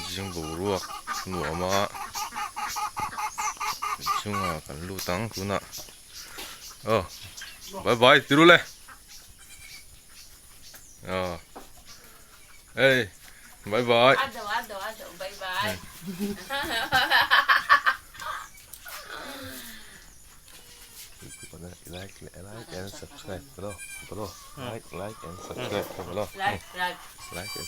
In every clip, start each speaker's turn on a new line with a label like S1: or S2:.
S1: Zing boruak nuam a inchhungah kan lut ang tunah aw bye bye ti ru le aw hei bye bye. Like like and subscribe bro bro like like and subscribe bro like like and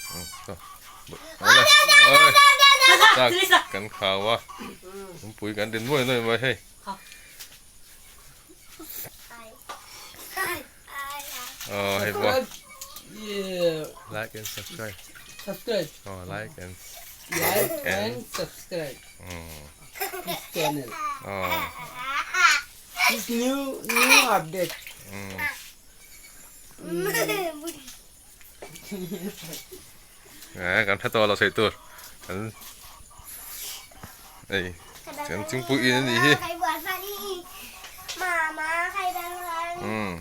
S1: tak kan khau a pui kan din nuai nuai mai hei ờ hei bro like and subscribe
S2: subscribe
S1: oh like and
S2: like and subscribe this channel
S1: oh
S2: this new new update
S1: Nè, kan hre tawh lo sawi tur kan ei kan chingpui in a nih hi umm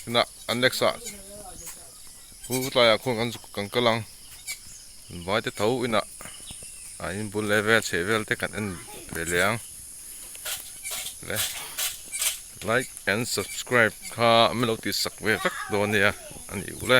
S1: Tunah an next ah pu tlaiah khuan kan kan kal ang vai te tho inah a inbul leh vel chheh vel te kan en ve leh ang le like and subscribe kha min lo tih sak ve vek dawn nia a ni u le.